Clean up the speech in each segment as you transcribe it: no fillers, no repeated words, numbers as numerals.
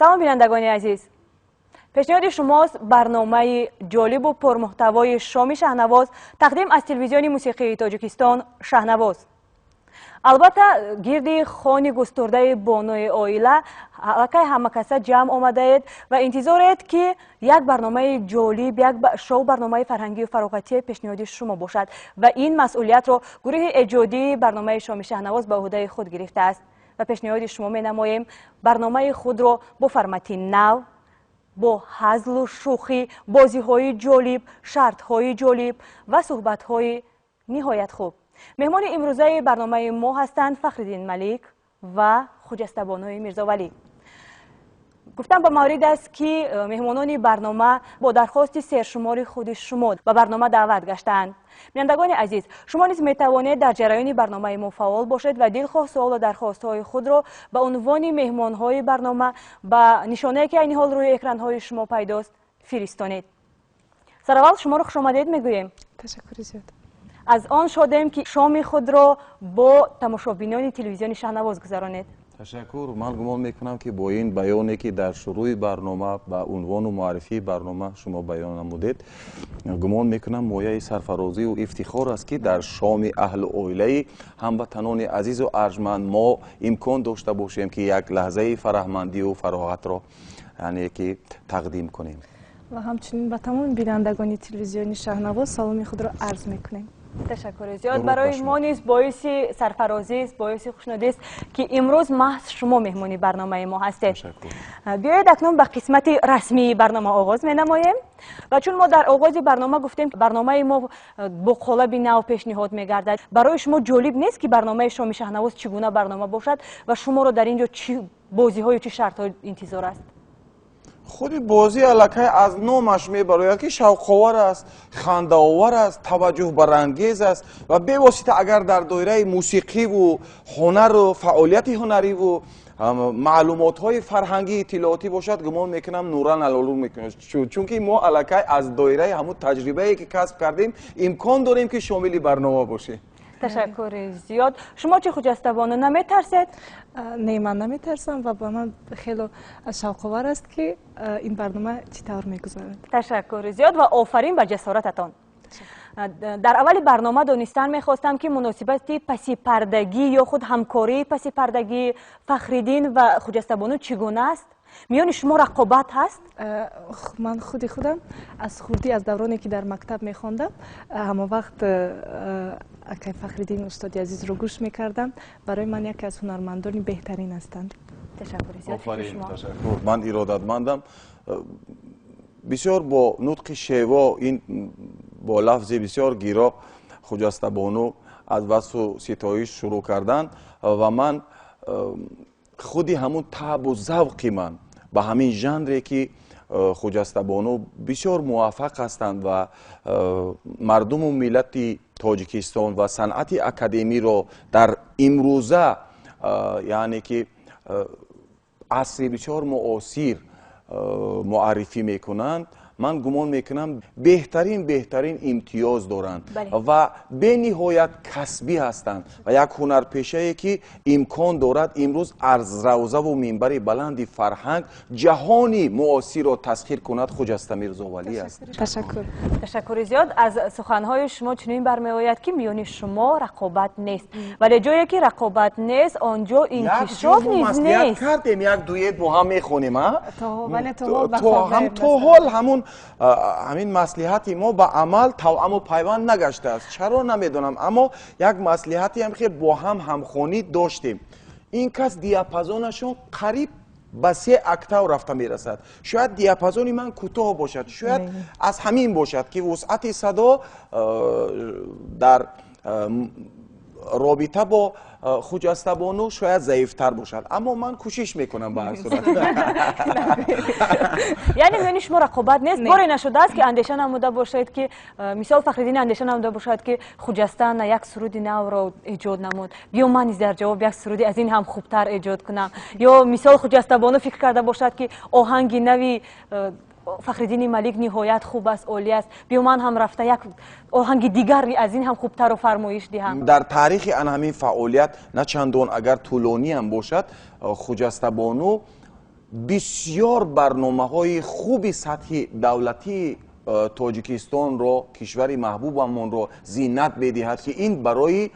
Салом, бинандагони азиз! Пешниҳоди шумост барномаи ҷолибу пурмуҳтавои «Шоми Шаҳнавоз», тақдим аз Телевизиони мусиқии Тоҷикистон «Шаҳнавоз». Албатта, гирди хони густурдаи бонуи оила аллакай ҳамакаса ҷамъ омадаед ва интизоред, ки як барномаи ҷолиб, як шоу барномаи фарҳангию фароғатие пешниҳоди шумо бошад ва ин масъулиятро гурӯҳи эҷодии барномаи «Шоми Шаҳнавоз» ба ӯҳдаи худ гирифтааст ва пешниҳоди шумо менамоем барномаи худро бо формати нав, бо ҳазлу шӯхӣ, бозиҳои ҷолиб, шартҳои ҷолиб ва суҳбатҳои ниҳоят хуб. Меҳмони имрӯзаи барномаи мо ҳастанд Фахриддин Малик ва Хуҷастабонуи Мирзовалӣ. Гуфтам ба маврид аст, ки меҳмонони барнома бо дархости сершумори худи шумо ба барнома даъват гаштаанд. Бинандагони азиз, шумо низ метавонед дар ҷараёни барномаи мо фаъол бошед ва дилхоҳ суолу дархостҳои худро ба унвони меҳмонҳои барнома ба нишонае, ки айни ҳол рӯи экранҳои шумо пайдост, фиристонед. Сараввал шуморо хушомадед мегӯем. Ташаккури зиёд. Аз он шодем, ки шоми худро бо тамошобинони телевизиони «Шаҳнавоз» гузаронед. Ташаккур. Ман гумон мекунам, ки бо ин баёне, ки дар шурӯи барнома ба унвону муаррифии барнома шумо баён намудед, гумон мекунам, мояи сарфарозию ифтихор аст, ки дар шоми аҳлу оилаи ҳамватанони азизу арҷманд мо имкон дошта бошем, ки як лаҳзаи фараҳмандию фароғатро, яъне ки, тақдим кунем. Ва ҳамчунин ба тамоми бинандагони телевизиони «Шаҳнавоз» саломи худро арз мекунем. Ташаккури зиёд. Барои мо низ боиси сарфарозист, боиси хушнудист, ки имрӯз маҳз шумо меҳмони барномаи мо ҳастед. Биёед, акнун ба қисмати расмии барнома оғоз менамоем. Ва чун мо дар оғози барнома гуфтем, барномаи мо бо қолаби нав пешниҳод мегардад, барои шумо ҷолиб нест, ки барномаи «Шоми Шаҳнавоз» чӣ гуна барнома бошад ва шуморо дар ин ҷо чӣ бозиҳою чӣ шартҳо интизор аст? Худи бозӣ аллакай аз номаш мебарояд, ки шавқовар аст, хандаовар аст, таваҷҷӯҳбарангез аст ва бевосита агар дар доираи мусиқиву ҳунару фаъолияти ҳунариву маълумотҳои фарҳангии иттилоотӣ бошад, гумон мекунам, нуран алолу мекунад, чунки мо аллакай аз доираи ҳамун таҷрибае, ки касб кардем, имкон дорем, ки шомили барнома бошем. Ташаккури зиёд. Шумо чӣ, Хуҷастабону, наметарсед? Не, ман наметарсам ва ба ман хело шавқовар аст, ки ин барнома чӣ тавр мегузарад. Ташаккури зиёд ва офарин ба ҷасорататон. Дар аввали барнома донистан мехостам, ки муносибати пасипардагӣ ё худ ҳамкории пасипардагии Фахриддин ва Хуҷастабону чӣ гуна аст. Миёни шумо рақобат ҳаст? Ман худи худам аз хурдӣ, аз давроне, ки дар мактаб мехондам, ҳамон вақт акай Фахриддин, устоди азизро гӯш мекардам. Барои ман яке аз ҳунармандони беҳтарин ҳастанд. Ташаккури зиёд. Офарин, ташаккур. Ман иродатмандам. Бисёр бо нутқи шево, ин бо лафзи бисёр гиро Хуҷастабону аз васфу ситоиш шурӯъ карданд ва ман худи ҳамун таъбу завқи ман ба ҳамин жанре, ки Хуҷастабону бисёр муваффақ ҳастанд ва мардуму миллати Тоҷикистон ва санъати академиро дар имрӯза, яъне ки асри бисёр муосир, муаррифӣ мекунанд, ман гумон мекунам, беҳтарин имтиёз доранд ва бениҳоят касбӣ ҳастанд ва як ҳунарпешае, ки имкон дорад имрӯз аз равзаву минбари баланди фарҳанг ҷаҳони муосирро тасхир кунад, Хуҷаста Мирзовалӣ аст. Ташаккур. Ташаккури зиёд. Аз суханҳои шумо чунин бармеояд, ки миёни шумо рақобат нест, вале ҷое ки рақобат нест, он ҷо инкишоф низ нест. Кардем, як дуэт бо ҳам мехонем. То ҳол ҳамун ҳамин маслиҳати мо ба амал тавъаму пайванд нагаштааст. Чаро, намедонам, аммо як маслиҳатеам хел бо ҳам ҳамхонӣ доштем. Ин кас диапазонашон қариб ба се октав рафта мерасад. Шояд диапазони ман кӯтоҳ бошад, шояд аз ҳамин бошад, ки вусъати садо дар робита бо Хуҷастабону шояд заифтар бошад, аммо ман кӯшиш мекунам ба ҳар сурат. Яъне миёни шумо рақобат нест. Боре нашудааст, ки андеша намуда бошед, ки мисол Фахриддин андеша намуда бошад, ки Хуҷаста на як суруди навро эҷод намуд, биё ман низ дар ҷавоб як суруди аз ин ҳам хубтар эҷод кунам, ё мисол Хуҷастабону фикр карда бошад, ки оҳанги нави Фахриддини Малик ниҳоят хуб аст, олӣ аст, биё ман ҳам рафта як оҳанги дигар аз ин ҳам хубтарро фармоиш диҳам? Дар таърихи ана ҳамин фаъолият, на чандон агар тӯлониам бошад, Хуҷастабону Бисёр барномаҳои хуби сатҳи давлатии Тоҷикистонро, кишвари маҳбубамонро зинат медиҳад, ки ин барои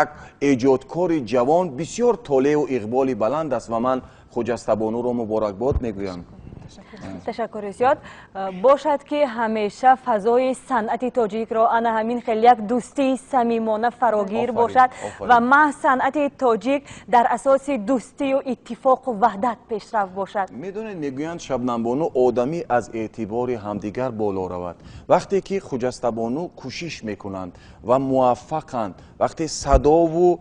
як эҷодкори ҷавон бисёр толеъу иқболи баланд аст ва ман Хуҷастабонуро муборакбод мегӯям. Ташаккури зиёд. Бошад, ки ҳамеша фазои санъати тоҷикро ана ҳамин хел як дӯстии самимона фарогир бошад ва маҳз санъати тоҷик дар асоси дӯстию иттифоқу ваҳдат пешрафт бошад. Медонед, мегӯянд, Шабнамбону, одамӣ аз эътибори ҳамдигар боло равад. Вақте ки Хуҷастабону кӯшиш мекунанд ва муваффақанд, вақте садову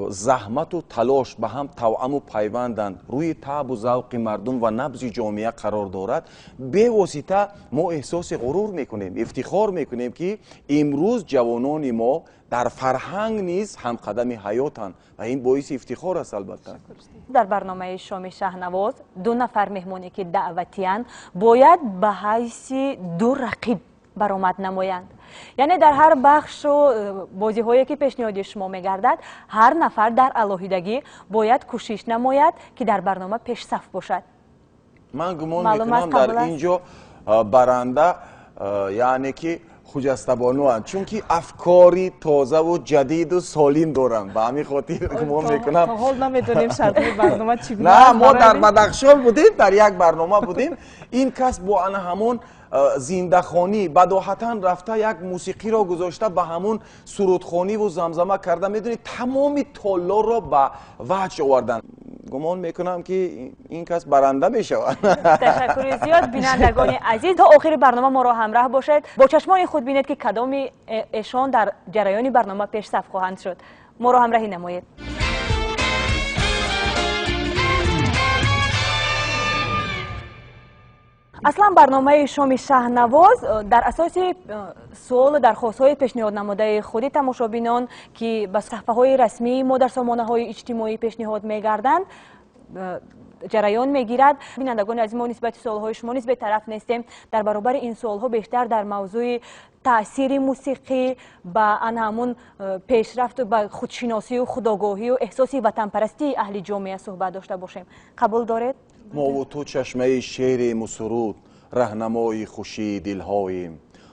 заҳмату талош ба ҳам тавъаму пайванданд, рӯи таъбу завқи мардум ва набзи ҷомеа қарор дорад, бевосита мо эҳсоси ғурур мекунем, ифтихор мекунем, ки имрӯз ҷавонони мо дар фарҳанг низ ҳамқадами ҳаётанд ва ин боиси ифтихор аст, албатта. Дар барномаи Шоми Шаҳнавоз ду нафар меҳмоне, ки даъватиянд, бояд ба ҳайси ду рақиб баромад намоянд. Яъне дар ҳар бахшу бозиҳое, ки пешниҳоди шумо мегардад, ҳар нафар дар алоҳидагӣ бояд кӯшиш намояд, ки дар барнома пешсаф бошад. Ман гумон мекунам, дар ин ҷо баранда, яъне ки Хуҷастабонуанд, чунки афкори тозаву ҷадиду солим доранд. Ба ҳамин хотир гумон мекунам. Ҳол намедонем шартҳои барнома чӣ гуна. На, мо дар Бадахшон будем, дар як барнома будем. Ин кас бо ана ҳамон зиндахонӣ бадоҳатан рафта, як мусиқиро гузошта, ба ҳамон сурудхониву замзама карда, медонед, тамоми толлорро ба ваҷ оварданд. Гумон мекунам, ки ин кас баранда мешавад. Ташаккури зиёд. Бинандагони азиз, то охири барнома моро ҳамроҳ бошед, бо чашмони худ бинед, ки кадоми эшон дар ҷараёни барнома пешсаф хоҳанд шуд. Моро ҳамроҳӣ намоед. Аслан барномаи Шоми Шаҳнавоз дар асоси суолу дархостҳои пешниҳод намудаи худи тамошобинон, ки ба саҳфаҳои расмии мо дар сомонаҳои иҷтимоӣ пешниҳод мегарданд, ҷараён мегирад. Бинандагони азиз, мо нисбати суолҳои шумо низ бетараф нестем. Дар баробари ин суолҳо бештар дар мавзӯи таъсири мусиқӣ ба ан ҳамун пешрафту ба худшиносию худогоҳию эҳсоси ватанпарастии аҳли ҷомеа суҳбат дошта бошем. Қабул доред? Мову ту чашмаи шеърему суруд, раҳнамои хушии дилҳоем.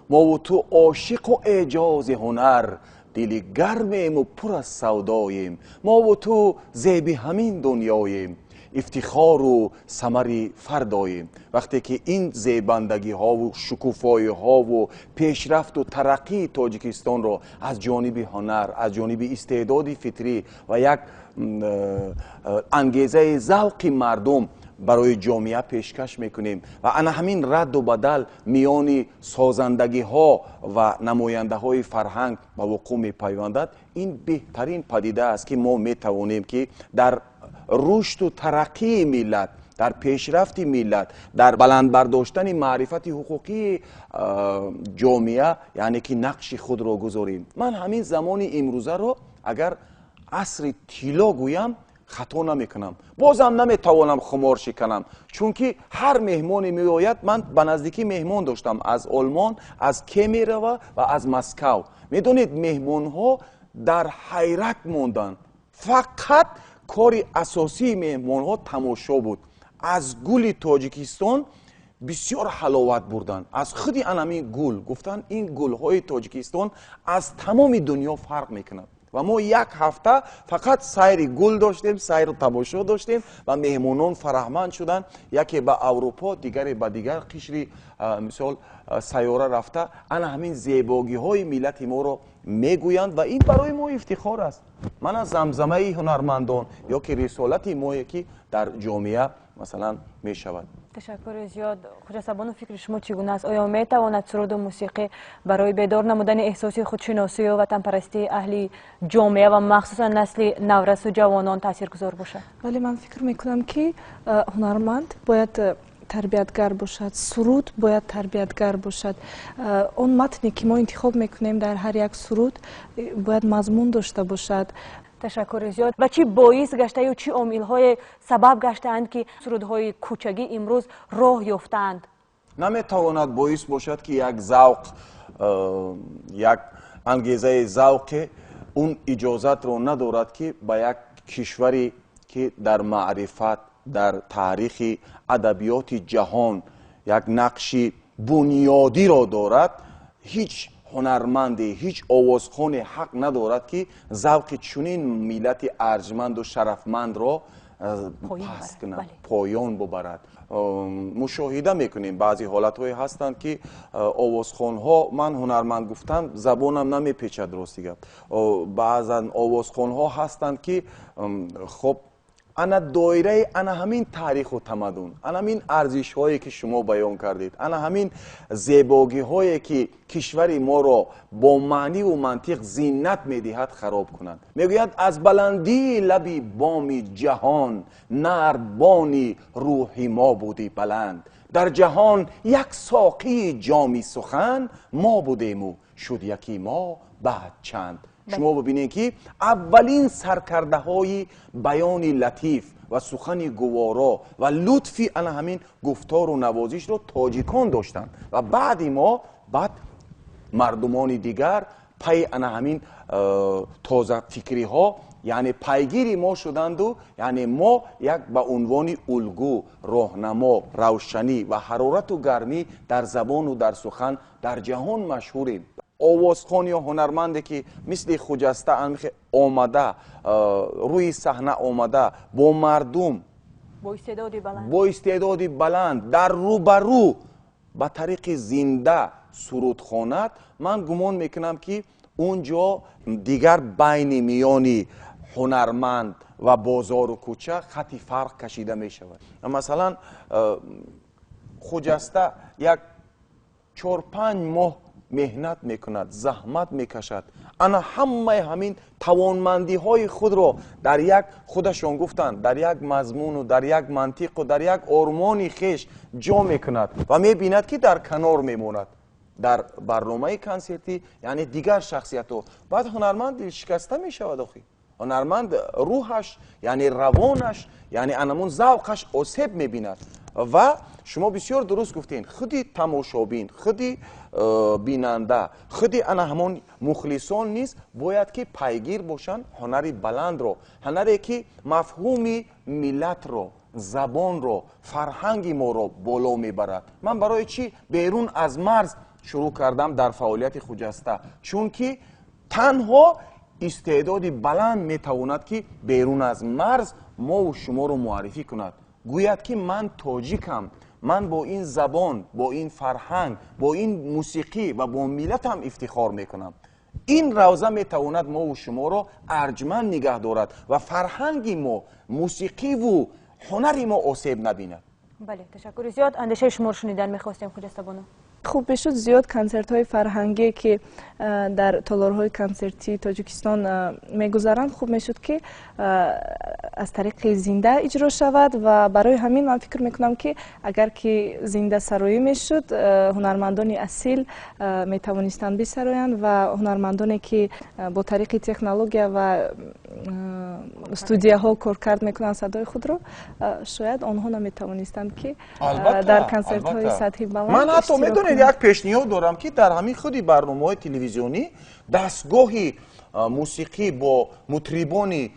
Мову ту ошиқу эъҷози ҳунар, дили гармему пур аз савдоем. Мову ту зеби ҳамин дунёем, ифтихору самари фардоем. Вақте ки ин зебандагиҳову шукуфоиҳову пешрафту тараққии Тоҷикистонро аз ҷониби ҳунар, аз ҷониби истеъдоди фитрӣ ва як ангезаи завқи мардум барои ҷомеа пешкаш мекунем ва ана ҳамин радду бадал миёни созандагиҳо ва намояндаҳои фарҳанг ба вуқӯъ мепайвандад, ин беҳтарин падида аст, ки мо метавонем, ки дар рушду тараққии миллат, дар пешрафти миллат, дар баланд бардоштани маърифати ҳуқуқии ҷомеа, яъне ки нақши худро гузорем. Ман ҳамин замони имрӯзаро агар асри тилло гӯям, хато намекунам. Бозам наметавонам хумор шиканам, чунки ҳар меҳмоне меояд. Ман ба наздикӣ меҳмон доштам аз Олмон, аз Кемерово ва аз Москав. Медонед, меҳмонҳо дар ҳайрат монданд. Фақат кори асосии меҳмонҳо тамошо буд. Аз гули Тоҷикистон бисёр ҳаловат бурданд, аз худи анамин гул. Гуфтанд, ин гулҳои Тоҷикистон аз тамоми дунё фарқ мекунад. Ва мо як ҳафта фақат сайри гул доштем, сайру тамошо доштем ва меҳмонон фараҳманд шуданд. Яке ба Аврупо, дигаре ба дигар қишри, мисол, сайёра рафта, ана ҳамин зебогиҳои миллати моро мегӯянд ва ин барои мо ифтихор аст. Мана замзамаи ҳунармандон ё ки рисолати мое, ки дар ҷомеа, масалан, мешавад. Ташаккури зиёд. Хуҷастабону, фикри шумо чӣ гуна аст? Оё метавонад суруду мусиқӣ барои бедор намудани эҳсоси худшиносию ватанпарастии аҳли ҷомеа ва махсусан насли наврасу ҷавонон таъсиргузор бошад? Бале, ман фикр мекунам, ки ҳунарманд бояд тарбиятгар бошад, суруд бояд тарбиятгар бошад. Он матне, ки мо интихоб мекунем дар ҳар як суруд, бояд мазмун дошта бошад. Ташаккури зиёд. Ва чӣ боис гаштаю чӣ омилҳое сабаб гаштаанд, ки сурудҳои кӯчагӣ имрӯз роҳ ёфтаанд? Наметавонад боис бошад, ки як завқ, як ангезаи завқе он иҷозатро надорад, ки ба як кишваре, ки дар маърифат, Дар таърихи адабиёти ҷаҳон як нақши бунёдиро дорад, ҳеҷ ҳунарманде, ҳеҷ овозхоне ҳақ надорад, ки завқи чунин миллати арҷманду шарафмандро паст кунад, поён бубарад. Мушоҳида мекунем, баъзе ҳолатҳое ҳастанд, ки овозхонҳо, ман ҳунарманд гуфтан забонам намепечад, рости гап, баъзан овозхонҳо ҳастанд, ки хоб, ана доираи ана ҳамин таъриху тамаддун, ана ҳамин арзишҳое, ки шумо баён кардед, ана ҳамин зебогиҳое, ки кишвари моро бо маъниву мантиқ зинат медиҳад, хароб кунанд. Мегӯяд: аз баландии лаби боми ҷаҳон нардбони рӯҳи мо будӣ баланд, дар ҷаҳон як соқии ҷоми сухан мо будему шуд яки мо, баъд чанд. Шумо бибинед, ки аввалин саркардаҳои баёни латиф ва сухани гуворо ва лутфи ана ҳамин гуфтору навозишро тоҷикон доштанд ва баъди мо баъд мардумони дигар пайи ана ҳамин тозафикриҳо, яъне пайгири мо шуданду, яъне мо як ба унвони улгӯ, роҳнамо, равшанӣ ва ҳарорату гармӣ дар забону дар сухан дар ҷаҳон машҳурем. Овозхон ё ҳунарманде, ки мисли Хуҷаста омада, рӯи саҳна омада, бо мардум бо истеъдоди баланд дар рӯбарӯ ба тариқи зинда суруд хонад, ман гумон мекунам, ки он ҷо дигар байни миёни ҳунарманд ва бозору кӯча хати фарқ кашида мешавад. Масалан, Хуҷаста як 4-5 моҳ меҳнат мекунад, заҳмат мекашад, ана ҳамаи ҳамин тавонмандиҳои худро дар як, худашон гуфтанд, дар як мазмуну дар як мантиқу дар як ормони хеш ҷо мекунад ва мебинад, ки дар канор мемонад дар барномаи консертӣ, яъне дигар шахсиятҳо. Баъд ҳунарманд дилшикаста мешавад. Охи, ҳунарманд рӯҳаш, яъне равонаш, яъне анамун завқаш осеб мебинад. Ва шумо бисёр дуруст гуфтед, худи тамошобин, худи бинанда, худи ана ҳамон мухлисон низ бояд ки пайгир бошанд ҳунари баландро, ҳунаре, ки мафҳуми миллатро, забонро, фарҳанги моро боло мебарад. Ман барои чӣ берун аз марз шурӯъ кардам дар фаъолияти Хуҷаста? Чунки танҳо истеъдоди баланд метавонад, ки берун аз марз мову шуморо муаррифӣ кунад, гӯяд, ки ман тоҷикам, ман бо ин забон, бо ин фарҳанг, бо ин мусиқӣ ва бо миллатам ифтихор мекунам. Ин равза метавонад мову шуморо арҷманд нигаҳ дорад ва фарҳанги мо, мусиқиву ҳунари мо осеб набинад. Бале, ташаккури зиёд. Андешаи шуморо шунидан мехостем, Хуҷастабону. Хуб мешуд, зиёд консертҳои фарҳангие, ки дар толорҳои консертии Тоҷикистон мегузаранд, хуб мешуд, ки аз тариқи зинда иҷро шавад. Ва барои ҳамин ман фикр мекунам, ки агар ки зинда сароӣ мешуд, ҳунармандони асил метавонистанд бисароянд ва ҳунармандоне, ки бо тариқи технология ва студияҳо коркард мекунанд садои худро, шояд онҳо наметавонистанд, ки дар консертҳои сатҳи баланд. Ман ҳатто, медонед, як пешниҳод дорам, ки дар ҳамин худи барномаҳои телевизионӣ дастгоҳи мусиқӣ бо мутрибони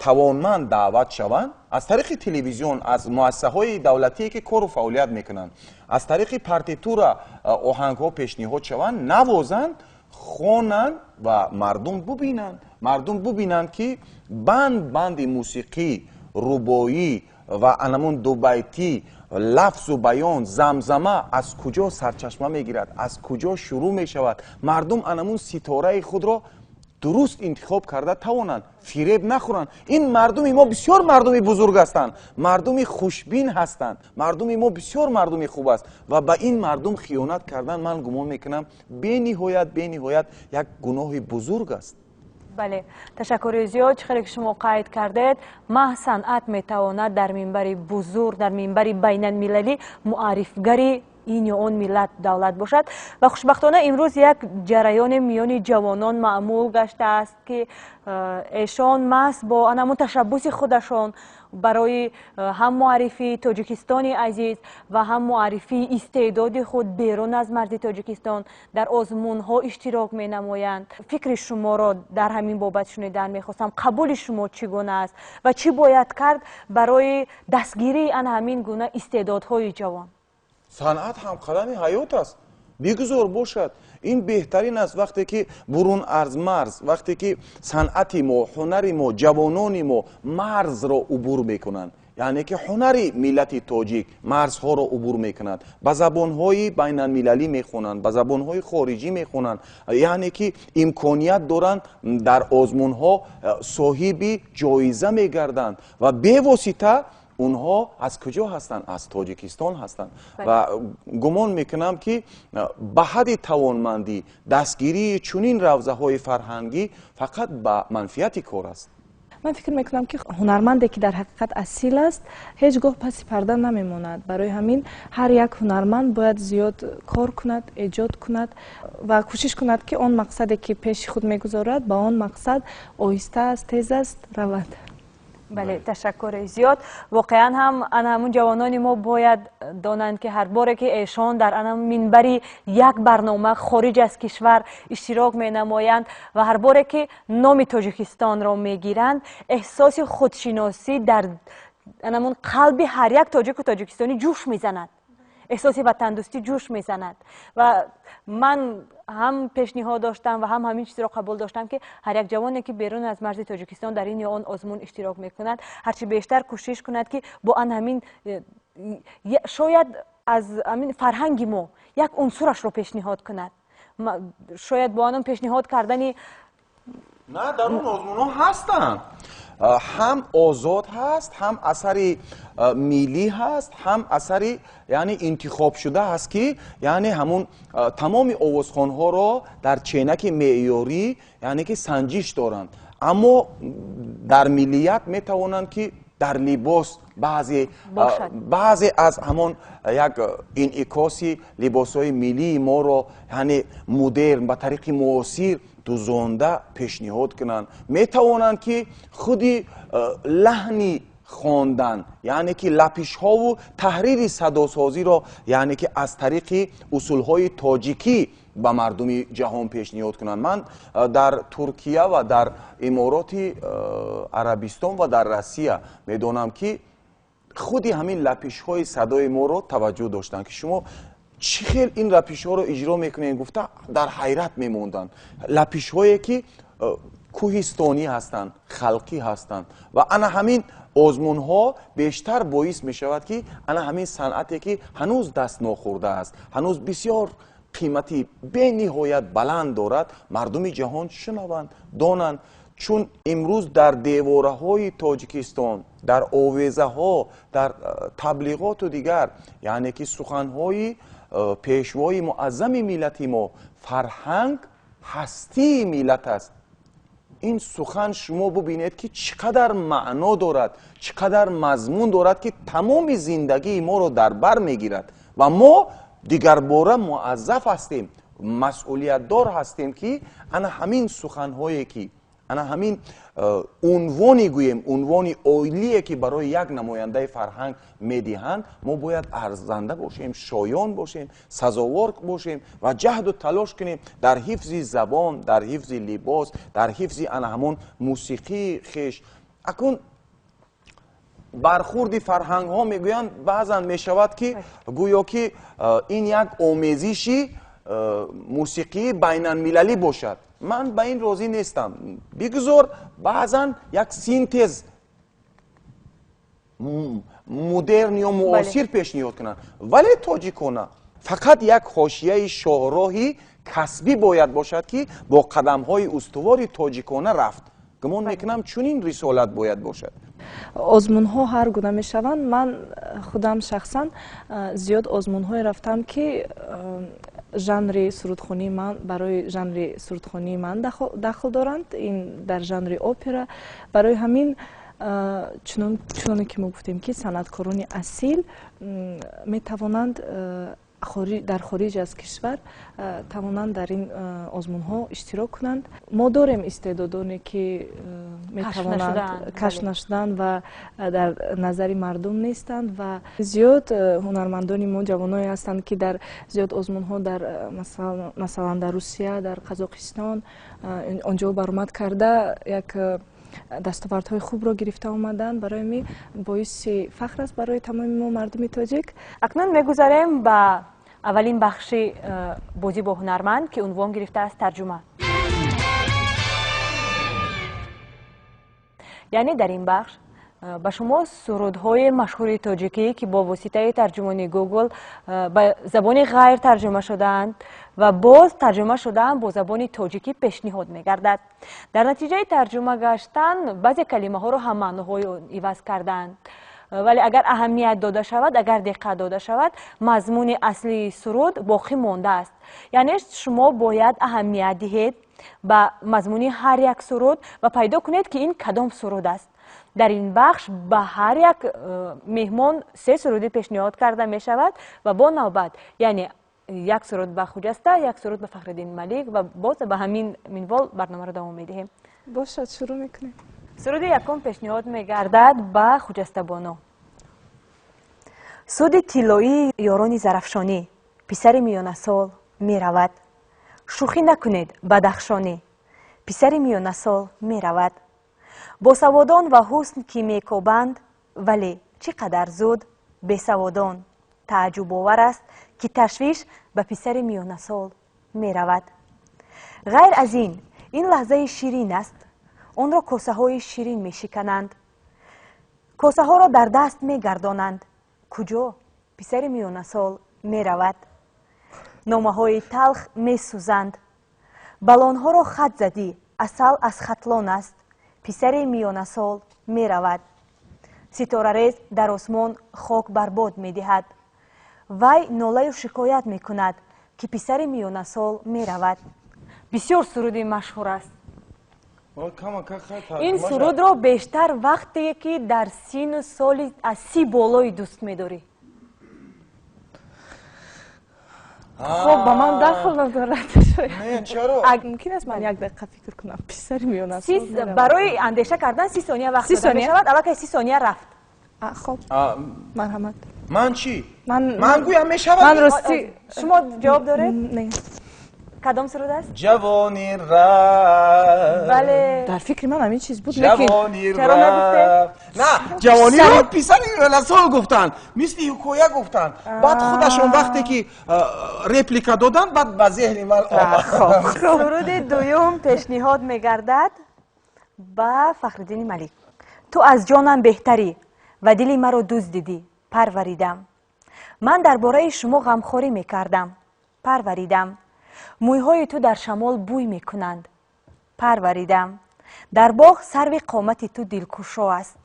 тавонманд даъват шаванд, аз тариқи телевизион, аз муассисаҳои давлатие, ки кору фаъолият мекунанд, аз тариқи партитура оҳангҳо пешниҳод шаванд, навозанд, хонанд ва мардум бубинанд, мардум бубинанд, ки банд банди мусиқӣ, рубоӣ ва анамун дубайтӣ, лафзу баён, замзама аз куҷо сарчашма мегирад, аз куҷо шурӯъ мешавад. Мардум анамун ситораи худро дуруст интихоб карда тавонанд, фиреб нахӯранд. Ин мардуми мо бисёр мардуми бузург ҳастанд, мардуми хушбин ҳастанд, мардуми мо бисёр мардуми хуб аст ва ба ин мардум хиёнат кардан, ман гумон мекунам, бениҳоят, бениҳоят як гуноҳи бузург аст. Бале, ташаккури зиёд. Чӣ хеле ки шумо қайд кардед, маҳз санъат метавонад дар минбари бузург, дар минбари байналмилалӣ муаррифгари ин ё он миллат, давлат бошад. Ва хушбахтона имрӯз як ҷараёне миёни ҷавонон маъмул гаштааст, ки эшон маҳз бо ана ҳамун ташаббуси худашон барои ҳам муаррифии Тоҷикистони азиз ва ҳам муаррифии истеъдоди худ берун аз марзи Тоҷикистон дар озмунҳо иштирок менамоянд. Фикри шуморо дар ҳамин бобат шунидан мехостам. Қабули шумо чӣ гуна аст ва чӣ бояд кард барои дастгирии ана ҳамин гуна истеъдодҳои ҷавон? Санъат ҳамқадами ҳаёт аст, бигузор бошад. Ин беҳтарин аст, вақте ки бурун аз марз, вақте ки санъати мо, ҳунари мо, ҷавонони мо марзро убур мекунанд, яъне ки ҳунари миллати тоҷик марзҳоро убур мекунад, ба забонҳои байналмилалӣ мехонанд, ба забонҳои хориҷӣ мехонанд, яъне ки имконият доранд, дар озмунҳо соҳиби ҷоиза мегарданд ва бевосита онҳо аз куҷо ҳастанд? Аз Тоҷикистон ҳастанд. Ва гумон мекунам, ки ба ҳадди тавонмандӣ дастгирии чунин равзаҳои фарҳангӣ фақат ба манфиати кор аст. Ман фикр мекунам, ки ҳунарманде, ки дар ҳақиқат асил аст, ҳеҷ гоҳ паси парда намемонад. Барои ҳамин ҳар як ҳунарманд бояд зиёд кор кунад, эҷод кунад ва кӯшиш кунад, ки он мақсаде, ки пеши худ мегузорад, ба он мақсад оҳиста аст, тез аст, равад. Бале, ташаккури зиёд. Воқеан ҳам ана ҳамун ҷавонони мо бояд донанд, ки ҳар боре ки эшон дар ана минбари як барнома хориҷ аз кишвар иштирок менамоянд ва ҳар боре ки номи Тоҷикистонро мегиранд, эҳсоси худшиносӣ дар анамун қалби ҳар як тоҷику тоҷикистонӣ ҷӯш мезанад, эҳсоси ватандӯстӣ ҷӯш мезанад. Ва ман ҳам пешниҳод доштам ва ҳам ҳамин чизро қабул доштам, ки ҳар як ҷавоне, ки берун аз марзи Тоҷикистон дар ин ё он озмун иштирок мекунад, ҳарчи бештар кӯшиш кунад, ки бо ан ҳамин шояд аз ҳамин фарҳанги мо як унсурашро пешниҳод кунад, шояд бо анон пешниҳод кардани На, дар он озмунҳо ҳастанд, ҳам озод ҳаст, ҳам асари миллӣ ҳаст, ҳам асари, яъне, интихобшуда ҳаст, ки яъне ҳамун тамоми овозхонҳоро дар ченаки меъёрӣ, яъне ки санҷиш доранд. Аммо дар миллият метавонанд, ки дар либос баъзе аз ҳамон як инъикоси либосҳои миллии моро, яъне модерн, ба тариқи муосир дузонда пешниҳод кунанд. Метавонанд, ки худи лаҳни хондан, яъне ки лапишҳову таҳрири садосозиро, яъне ки аз тариқи усулҳои тоҷикӣ ба мардуми ҷаҳон пешниҳод кунанд. Ман дар Туркия ва дар Имороти Арабистон ва дар Россия медонам, ки худи ҳамин лапишҳои садои моро таваҷҷӯҳ доштанд, ки шумо чӣ хел ин лапишҳоро иҷро мекунед, гуфта дар ҳайрат мемонданд. Лапишҳое, ки кӯҳистонӣ ҳастанд, халқӣ ҳастанд. Ва ана ҳамин озмунҳо бештар боис мешавад, ки ана ҳамин санъате, ки ҳанӯз даст нохӯрда аст, ҳанӯз бисёр қимати бениҳоят баланд дорад, мардуми ҷаҳон шунаванд, донанд. Чун имрӯз дар девораҳои Тоҷикистон, дар овезаҳо, дар таблиғоту дигар, яъне ки суханҳои пешвои муаззами миллати мо «Фарҳанг ҳастии миллат аст», ин сухан, шумо бубинед, ки чӣ қадар маъно дорад, чӣ қадар мазмун дорад, ки тамоми зиндагии моро дар бар мегирад. Ва мо дигарбора муаззаф ҳастем, масъулиятдор ҳастем, ки ана ҳамин суханҳое, ки ана ҳамин унвони, гӯем, унвони оилие, ки барои як намояндаи фарҳанг медиҳанд, мо бояд арзанда бошем, шоён бошем, сазовор бошем ва ҷаҳду талош кунем дар ҳифзи забон, дар ҳифзи либос, дар ҳифзи ана ҳамон мусиқии хеш. Акун бархурди фарҳангҳо, мегӯянд, баъзан мешавад, ки гӯё ки ин як омезиши мусиқии байналмилалӣ бошад. Ман ба ин розӣ нестам. Бигузор баъзан як синтез модерн ё муосир пешниҳод кунанд, вале тоҷикона. Фақат як ҳошияи шоҳроҳи касбӣ бояд бошад, ки бо қадамҳои устувори тоҷикона рафт. Гумон мекунам, чунин рисолат бояд бошад. Озмунҳо ҳар гуна мешаванд. Ман худам шахсан зиёд озмунҳое рафтам, ки жанри сурудхонии ман, барои жанри сурудхонии ман дахл доранд, ин дар жанри опера. Барои ҳамин, чуноне ки мо гуфтем, ки санъаткорони асил метавонанд дар хориҷ аз кишвар тавонанд дар ин озмунҳо иштирок кунанд. Мо дорем истеъдодоне, ки метавонанд кашф нашуданд ва дар назари мардум нестанд ва зиёд ҳунармандони мо ҷавоное ҳастанд, ки дар зиёд озмунҳо дар масалан дар Русия, дар Қазоқистон онҷо баромад карда як дастовардҳои хубро гирифта омаданд. Барои ми боиси фахр аст барои тамоми мо мардуми тоҷик. Акнун мегузарем ба аввалин бахши бозӣ бо ҳунарманд, ки унвон гирифтааст тарҷума. Яъне дар ин бахш ба шумо сурудҳои машҳури тоҷикӣ, ки бо воситаи тарҷумони Гугл ба забони ғайр тарҷума шудаанд ва боз тарҷума шудаанд бо забони тоҷикӣ пешниҳод мегардад. Дар натиҷаи тарҷума гаштан баъзе калимаҳоро ҳам маъноҳои он иваз кардаанд. Вале агар аҳамият дода шавад, агар диққат дода шавад, мазмуни аслии суруд боқӣ мондааст. Яъне шумо бояд аҳамият диҳед ба мазмуни ҳар як суруд ва пайдо кунед, ки ин кадом суруд аст. Дар ин бахш ба ҳар як меҳмон се суруди пешниҳод карда мешавад ва бо навбат, яъне як суруд ба Хуҷаста, як суруд ба Фахриддин Малик ва боз ба ҳамин минвол барномаро давом медиҳем. Бошад, шурӯъ мекунем. Суруди якум пешниҳод мегардад ба Хуҷастабону. Суди тиллоии ёрони зарафшонӣ, писари миёнасол меравад. Шӯхӣ накунед, бадахшонӣ, писари миёнасол меравад. Босаводон ва ҳусн ки мекобанд, вале чӣ қадар зуд бесаводон. Тааҷҷубовар аст, ки ташвиш ба писари миёнасол меравад. Ғайр аз ин, ин лаҳзаи ширин аст. Онро косаҳои ширин мешикананд. Косаҳоро дар даст мегардонанд. Куҷо писари миёнасол меравад? Номаҳои талх месӯзанд. Балонҳоро хат задӣ, асал аз хатлон аст. Писари миёнасол меравад. Ситорарез дар осмон хок барбод медиҳад. Вай нолаю шикоят мекунад, ки писари миёнасол меравад. Бисёр суруди машҳур аст. Ин сурудро бештар вақте ки дар сину соли аз 30 болои дӯст медорӣ. Хоб, ба ман дахл надорад. Мумкин аст ман як дақиқа фикр кунам. Писари миёнасол. Барои андеша кардан 30 сония вақт дода мешавад. Аллакай 30 сония рафт. Хоб, марҳамат. Ман чӣ? Ман гӯям мешавад? Ман рости. Шумо ҷавоб доред? Не. Кадом суруд аст? Ҷавони рафт. Бале. Дар фикри ман ҳамин чиз буд, лекин чаро нагуфтед? На, ҷавони рафт писари миёнасол гуфтанд, мисли ҳикоя гуфтанд. Баъд худашон вақте ки реплика доданд, баъд ба зеҳни ман омад. Суруди дуюм пешниҳод мегардад ба Фахриддини Малик. Ту аз ҷонам беҳтарӣ ва дили маро дуздидӣ, парваридам. Ман дар бораи шумо ғамхорӣ мекардам, парваридам. Мӯйҳои ту дар шамол бӯй мекунанд, парваридам. Дар боғ сарви қомати ту дилкушо аст,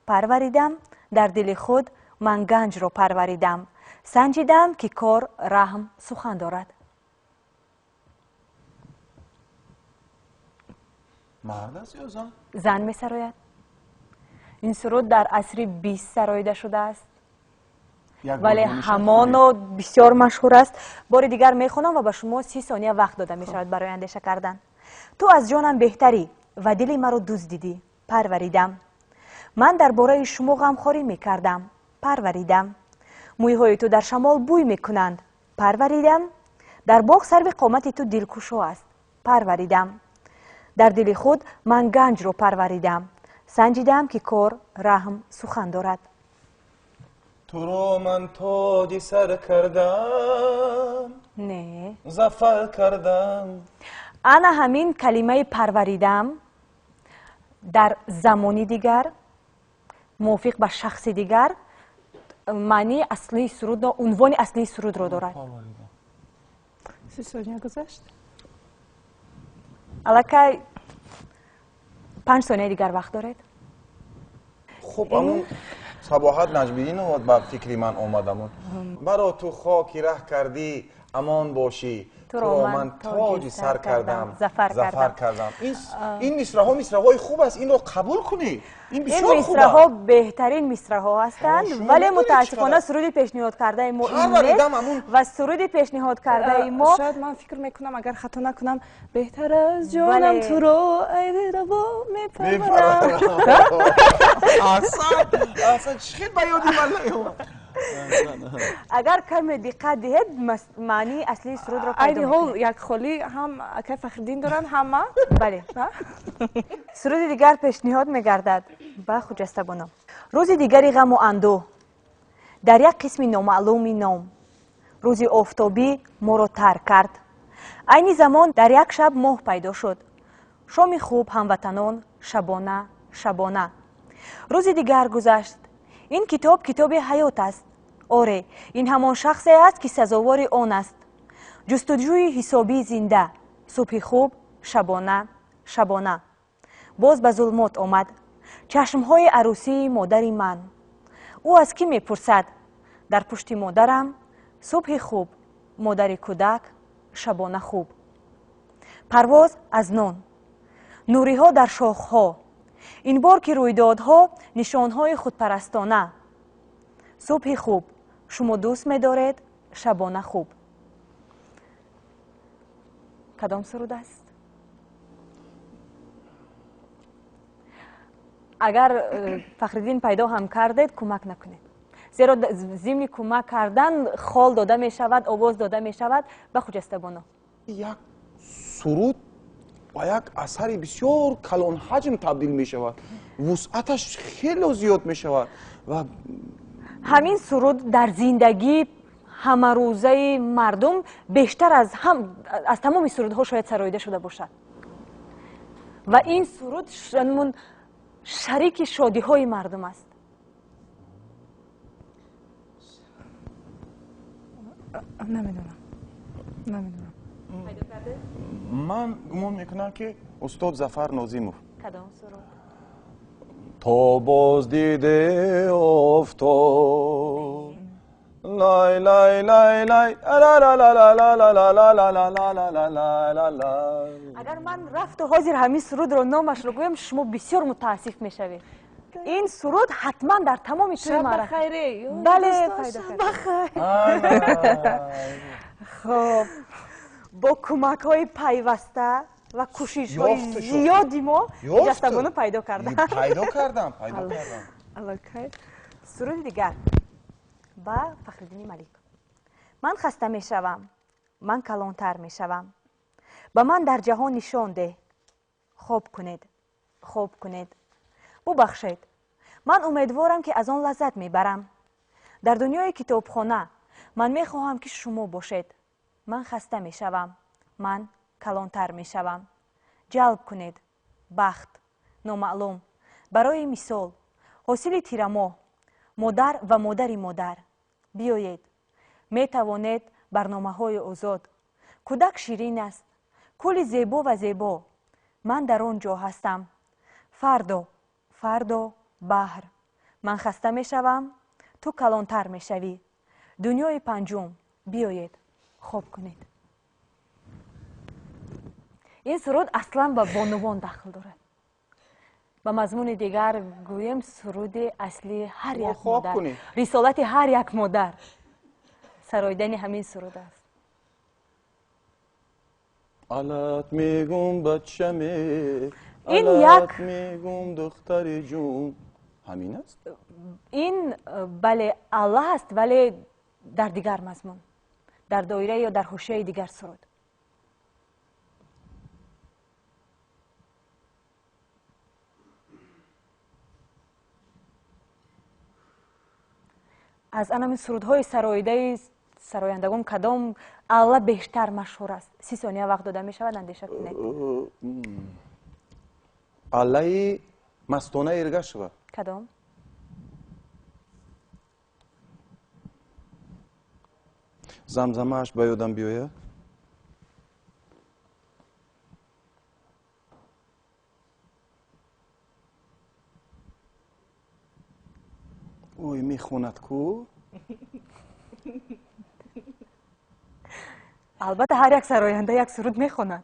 парваридам. Дар дили худ ман ганҷро парваридам. Санҷидам, ки кор раҳм сухан дорад. Мард аст ё зан? Зан месарояд. Ин суруд дар асри 20 сароида шудааст, вале ҳамоно бисёр машҳур аст. Бори дигар мехонам ва ба шумо 30 сония вақт дода мешавад барои андеша кардан. Ту аз ҷонам беҳтарӣ ва дили маро дуздидӣ, парваридам. Ман дар бораи шумо ғамхорӣ мекардам, парваридам. Мӯйҳои ту дар шамол бӯй мекунанд, парваридам. Дар боғ сарви қомати ту дилкушо аст, парваридам. Дар дили худ ман ганҷро парваридам. Санҷидам, ки кор раҳм сухан дорад. Туро ман тоҷи сар кардам, не зафар кардам. Ана ҳамин калимаи парваридам дар замони дигар мувофиқ ба шахси дигар маънии аслии сурудро, унвони аслии сурудро дорад. 30 сония гузашт. Аллакай 5 сонияи дигар вақт доред. Хуб, амн Сабоҳат Наҷмиддинова ба фикри ман омадамон. Маро ту хоки раҳ кардӣ, Амон бошӣ, туро ман тоҷи сар кардам, зафар кардам. Ин мисраҳо мисраҳои хуб аст, инро қабул кунед. Ин бисёр хуб аст. Мисраҳо беҳтарин мисраҳо ҳастанд, вале мутаассифона суруди пешниҳод кардаи мо ин нест ва суруди пешниҳод кардаи мо шояд ман фикр мекунам, агар хато накунам, беҳтар аз ҷонам туро ай раво мепарварам. Аҳсан, аҳсан, чӣ хел ба ёди ман наомад. Агар каме диққат диҳед, маънии аслии сурудро пайдо айни ҳол як холӣ ҳам акай Фахриддин доранд, ҳама. Бале. Суруди дигар пешниҳод мегардад ба Хуҷастабоно. Рӯзи дигари ғаму андӯҳ дар як қисми номаълуми ном. Рӯзи офтобӣ моро тарк кард. Айни замон дар як шаб моҳ пайдо шуд. Шоми хуб, ҳамватанон, шабона, шабона. Рӯзи дигар гузашт. Ин китоб китоби ҳаёт аст. Оре, ин ҳамон шахсе аст, ки сазовори он аст. Ҷустуҷӯи ҳисобии зинда. Субҳи хуб, шабона, шабона. Боз ба зулмот омад. Чашмҳои арӯсии модари ман. Ӯ аз кӣ мепурсад? Дар пушти модарам субҳи хуб, модари кӯдак, шабона хуб. Парвоз аз нон. Нуриҳо дар шохҳо. Ин бор ки рӯйдодҳо нишонҳои худпарастона. Субҳи хуб, шумо дӯст медоред, шабона хуб. Кадом суруд аст? Агар Фахриддин пайдо ҳам кардед, кӯмак накунед. Зеро зимни кӯмак кардан хол дода мешавад, овоз дода мешавад ба Хуҷастабоно. Як суруд ба як асари бисёр калонҳаҷм табдил мешавад. Вусъаташ хело зиёд мешавад ва ҳамин суруд дар зиндагии ҳамарӯзаи мардум бештар аз тамоми сурудҳо шояд сароида шуда бошад. Ва ин суруд шарики шодиҳои мардум аст. Намедонам, намедонам. Ман гумон мекунам, ки устод Зафар Нозимов. Кадом суруд? То боз диде офтоб, лай лай лай лай ла ла ла ла ла ла ла ла ла ла ла ла ла ла ла. Агар ман рафту ҳозир ҳамин сурудро номашро гӯям, шумо бисёр мутаассиф мешавед. Ин суруд ҳатман дар тамоми тӯи маърака. Бале, пайдо кард. Хоб, бо кӯмакҳои пайваста ва кӯшишҳои зиёди мо Хуҷастабону пайдо кардам. Пайдо кардам, пайдо кардам. Аллакай. Суруди дигар ба Фахриддини Малик. Ман хаста мешавам, ман калонтар мешавам. Ба ман дар ҷаҳон нишон деҳ. Хоб кунед, хоб кунед. Бубахшед. Ман умедворам, ки аз он лаззат мебарам. Дар дунёи китобхона ман мехоҳам, ки шумо бошед. Ман хаста мешавам, ман калонтар мешавам. Ҷалб кунед. Бахт, номаълум. Барои мисол, ҳосили тирамоҳ, модар ва модари модар. Биёед. Метавонед барномаҳои озод. Кӯдак ширин аст. Кӯли зебо ва зебо. Ман дар он ҷо ҳастам. Фардо, фардо, баҳр. Ман хаста мешавам, ту калонтар мешавӣ. Дунёи панҷум. Биёед, хоб кунед. Ин суруд аслан ба бонувон дахл дорад. Ба мазмуни дигар гӯем, суруди аслии ҳар як модар, рисолати ҳар як модар сароидани ҳамин суруд аст. Алат мегум, бачаме, ин як мегум, духтари ҷун. Ҳамин аст? Ин бале, алла аст, вале дар дигар мазмун, дар доира ё дар ҳошияи дигар суруд. Аз анами сурудҳои сароидаи сарояндагон кадом алла бештар машҳур аст? 30 сония вақт дода мешавад, андеша кунед. Аллаи Мастона Эргашева. Кадом? Замзамааш ба ёдам биёяд. Ой, мехонад ку. Албатта, ҳар як сароянда як суруд мехонад.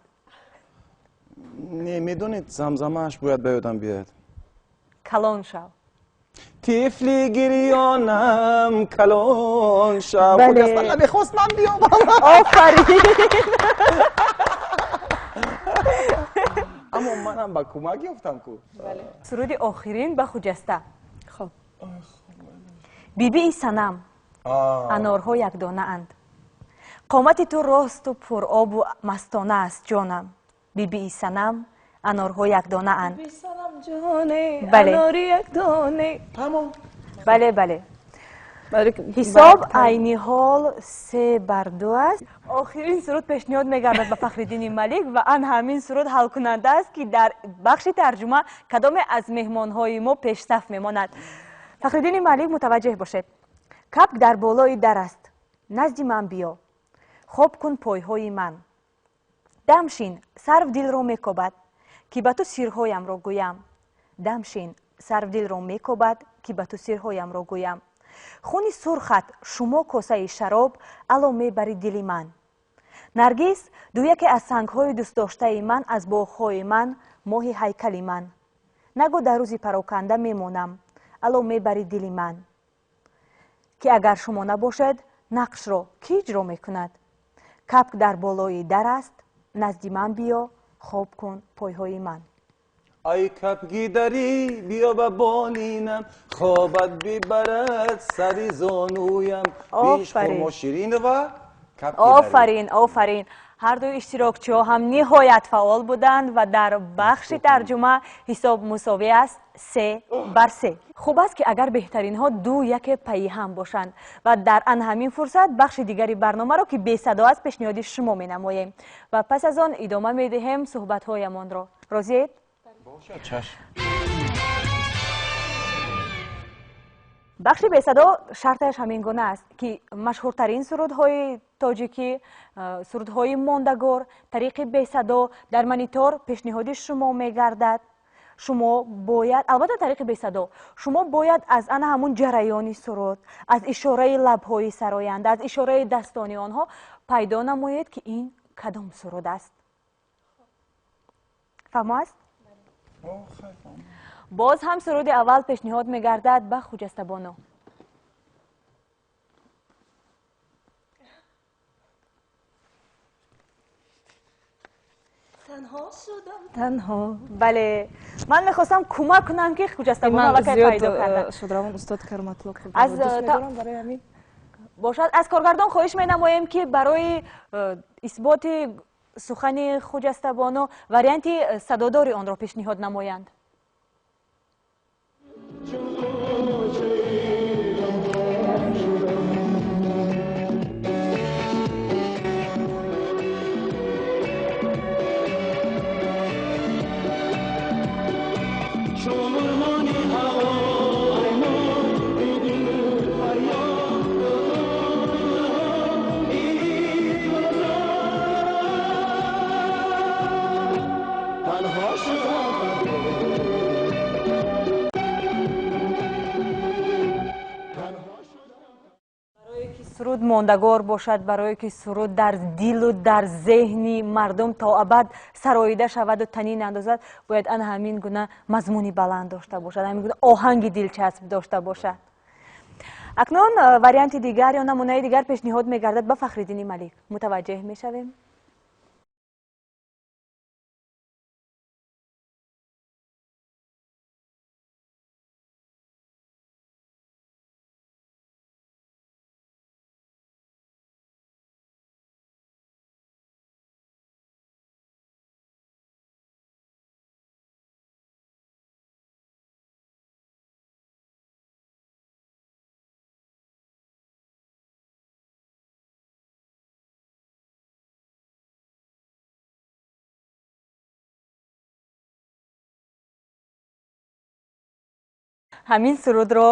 Не, медонед, замзамааш бояд ба ёдам биёяд. Калон шав. Тифли гирёнам калон шав. Бале. Намехост ман биёбам. Офарин. Аммо манам ба кӯмак ёфтам ку. Суруди охирин ба Хуҷаста. Хоб. Бибии Санам, анорҳо якдонаанд. Қомати ту росту пуробу мастона аст, ҷонам. Бибии Санам, анорҳо якдонаанд. Бале. Тамом. Бале, бале. Ҳисоб айни ҳол 3-2 аст. Охирин суруд пешниҳод мегардад ба Фахриддини Малик ва ан ҳамин суруд ҳалкунанда аст, ки дар бахши тарҷума кадоме аз меҳмонҳои мо пешсаф мемонад. Фахриддини Малик, мутаваҷҷеҳ бошед. Капк дар болои дар аст. Назди ман биё. Хоб кун пойҳои ман. Дамшин, сарв дилро мекобад, ки ба ту сирҳоямро гӯям. Дамшин, сарв дилро мекобад, ки ба ту сирҳоямро гӯям. Хуни сурхат шумо косаи шароб, ало мебари дили ман. Наргиз, ду яке аз сангҳои дӯстдоштаи ман, аз боғҳои ман, моҳи ҳайкали ман. Нагӯ дар рӯзи пароканда мемонам, ало мебари дили ман. Ки агар шумо набошед, нақшро кӣ иҷро мекунад? Капк дар болои дар аст, назди ман биё, хоб кун пойҳои ман. Ай капки дарӣ, биё ба болинам, хобат бибарад сари зонуям. Биш хурмо ширин ва капки дарӣ. Офарин, офарин. Ҳар дуи иштирокчиҳо ҳам ниҳоят фаъол буданд ва дар бахши тарҷума ҳисоб мусовӣ аст 3-3. Хуб аст, ки агар беҳтаринҳо ду яке пайи ҳам бошанд ва дар ан ҳамин фурсат бахши дигари барномаро, ки бесадо аст, пешниҳоди шумо менамоем ва пас аз он идома медиҳем суҳбатҳоямонро. Розиед? Бошад, чашм. Бахши бесадо шарташ ҳамин гуна аст, ки машҳуртарин сурудҳои тоҷикӣ, сурудҳои мондагор тариқи бесадо дар монитор пешниҳоди шумо мегардад. Шумо бояд, албатта тариқи бесадо, шумо бояд аз ана ҳамун ҷараёни суруд, аз ишораи лабҳои сароянда, аз ишораи дастони онҳо пайдо намоед, ки ин кадом суруд аст. Фаҳмо аст? Боз ҳам суруди аввал пешниҳод мегардад ба Хуҷастабону. Танҳо шудам, танҳо. Бале, ман мехостам кӯмак кунам, ки Хуҷастабону аллакай пайдо карда. Шодравон устод Кароматулло Аз дӯст медорам, барои ҳамин. Бошад, аз коргардон хоҳиш менамоем, ки барои исботи сухани Хуҷастабону варианти садодори онро пешниҳод намоянд. Суруд мондагор бошад, барое ки суруд дар дилу дар зеҳни мардум то абад сароида шаваду танин андозад, бояд ана ҳамин гуна мазмуни баланд дошта бошад, ҳамин гуна оҳанги дилчасб дошта бошад. Акнун варианти дигар ё намунаи дигар пешниҳод мегардад ба Фахриддини Малик. Мутаваҷҷеҳ мешавем. Ҳамин сурудро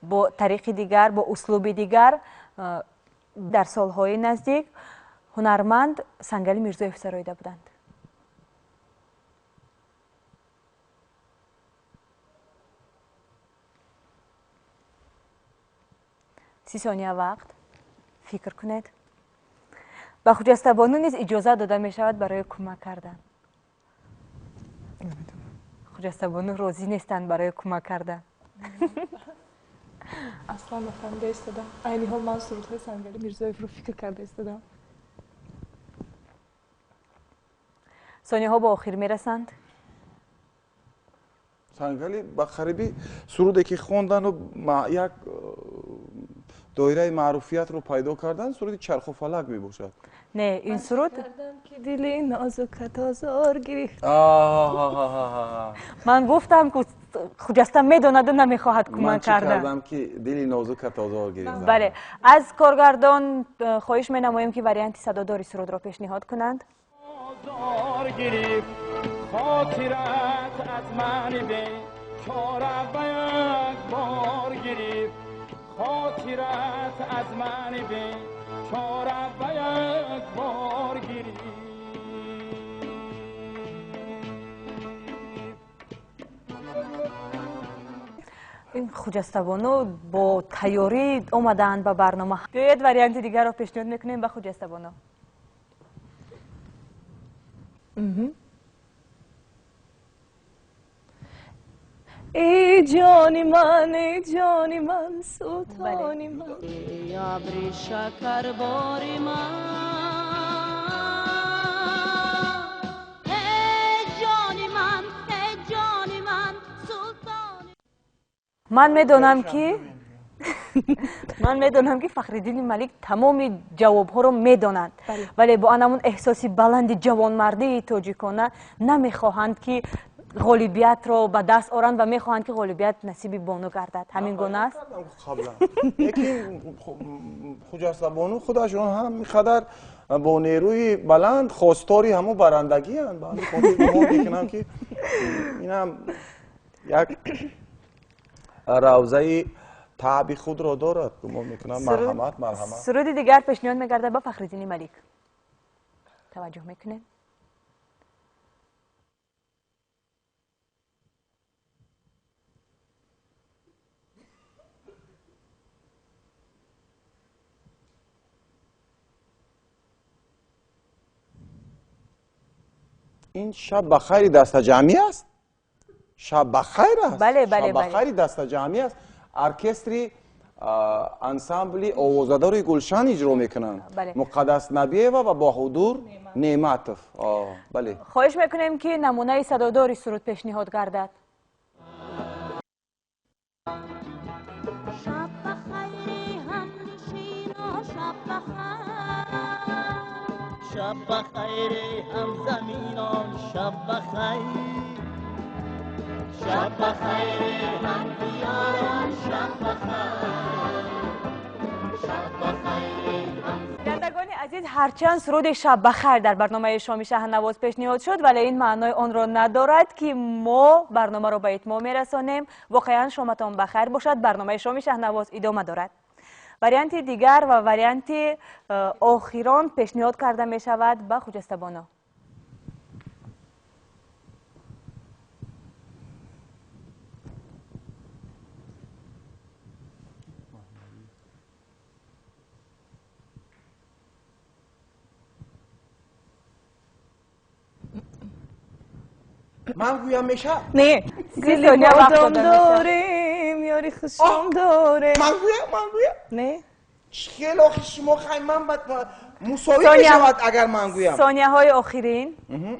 бо тариқи дигар, бо услуби дигар дар солҳои наздик ҳунарманд Сангали Мирзоев сароида буданд. 30 сония вақт, фикр кунед. Ба Хуҷастабону низ иҷозат дода мешавад барои кӯмак кардан. Хуҷастабону розӣ нестанд барои кӯмак кардан. Аслан нафаҳмида истодам. Айни ҳол ман сурудҳои Сангали Мирзоевро фикр карда истодам. Сонияҳо ба охир мерасанд. Сангали ба қарибӣ суруде ки хондану як доираи маъруфиятро пайдо кардан, суруди Чарху фалак мебошад. Не, ин суруд ки дили нозукат озор гирифт. Ман гуфтам, ки Хуҷаста медонаду намехоҳад кӯмак кардан. Кардам ки дили нозукат озор гирифт. Бале, аз коргардон хоҳиш менамоем, ки варианти садодори сурудро пешниҳод кунанд. Хотират аз ман бечора ба як бор гирифт. Хотират аз ман бечора ба як бор гирифт. Ин Хуҷастабону бо тайёрӣ омадаанд ба барнома. Биёед, варианти дигарро пешниҳод мекунем ба Хуҷастабону. Эй ҷони ман, эй ҷони ман, султони ман. Эй абри шакарбори ман, эй ҷони ман, эй ҷони ман, султони. Ман медонам, ки Фахриддини Малик тамоми ҷавобҳоро медонанд, вале бо анамун эҳсоси баланди ҷавонмардии тоҷикона намехоҳанд, ки ғолибиятро ба даст оранд ва мехоҳанд, ки ғолибият насиби бону гардад. Ҳамин гуна аст. Лекин Хуҷастабону худашон ҳам инқадар бо нерӯи баланд хостори ҳамун барандагианд. Ба ҳамин хотир гумон мекунам, ки инам як равзаи таъби худро дорад, гумон мекунам. Марҳамат, марҳамат. Суруди дигар пешниҳод мегардад ба Фахриддини Малик. Таваҷҷӯҳ мекунем. Ин «Шаб ба хайри дастаҷамъӣ» аст. «Шаб ба хайр» аст. Бале, бале. «Шаб ба хайри дастаҷамъӣ» аст. Оркестри ансамбли овозадори Гулшан иҷро мекунанд, Муқаддас Набиева ва Баҳодур Неъматов. Бале. Хоҳиш мекунем, ки намунаи садодори суруд пешниҳод гардад. Шаб ба хайри ҳамнишино, шаб ба хайр. Шаб ба хайри ҳамзаминон, шаб ба хайр. Шаб ба хайри ҳамдиёрон, шаб ба хайр. Шаб ба хайри. Бинандагони азиз, ҳарчанд суруди «Шаб ба хайр» дар барномаи «Шоми Шаҳнавоз» пешниҳод шуд, вале ин маънои онро надорад, ки мо барномаро ба итмом мерасонем. Воқеан, шоматон ба хайр бошад. Барномаи «Шоми Шаҳнавоз» идома дорад. Варианти дигар ва варианти охирон пешниҳод карда мешавад ба Хуҷастабоно. Ман гӯям меша? Не. 30 сония вақт Гули бодом дода мешавад. дорем, ёри хушом дорем. Ман гӯям, ман гӯям. Не. Хеле охи шумо хай ман бад мусовӣ Сония. мешавад, агар ман гӯям. Сонияҳои охирин.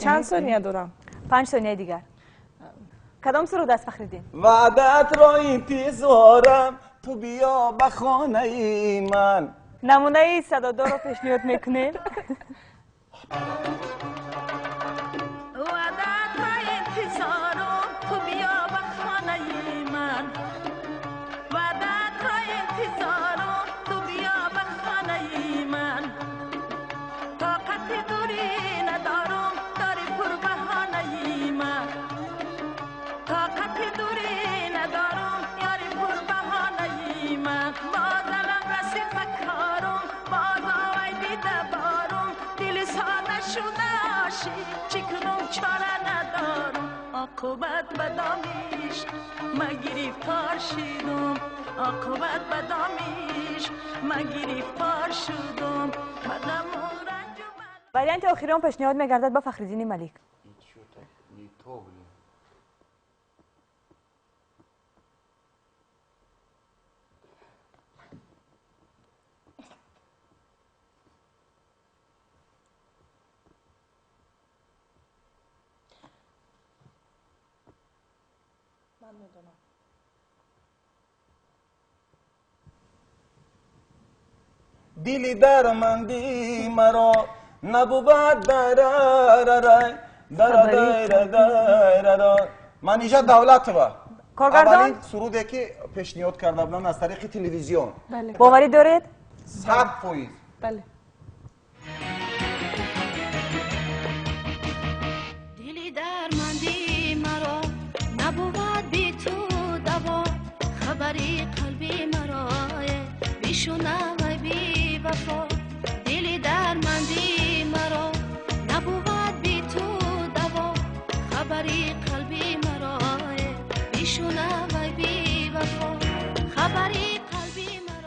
Чанд сония дорам? 5 сонияи дигар. Кадом суруд аст, Фахриддин? Ваъдаатро интизорам, ту биё ба хонаи ман. Намунаи садодорро пешниҳод мекунем. Ваъдатро интизорум, ту биё ба хонаи ман. Ваъдатро интизорум, ту биё ба хонаи ман. Тоқати дурӣ надорум, дори пурбаҳонаи ман. Тоқати дурӣ надорум, ёри пурбаҳонаи ман. Бозалам расид ба корум, боз овай дида борум. Дили сода шуда ошиқ, чӣ кунум, чора надорум. Оқибат ба домиш ма гирифтор шудум. Оқибат ба домиш ма гирифтор шудум. Ба ғаму ранҷу Варианти охирон пешниҳод мегардад ба Фахриддини Малик. Дили дарманди маро набувад дарарарай дарадарада. Манижа Давлатова. Коргардон? Аввалин суруде ки пешниҳод карда буданд аз тариқи телевизион. Боварӣ доред? 100%. Бале. Дили дарманди маро набувад би ту даво, хабари қалби маро бишунав.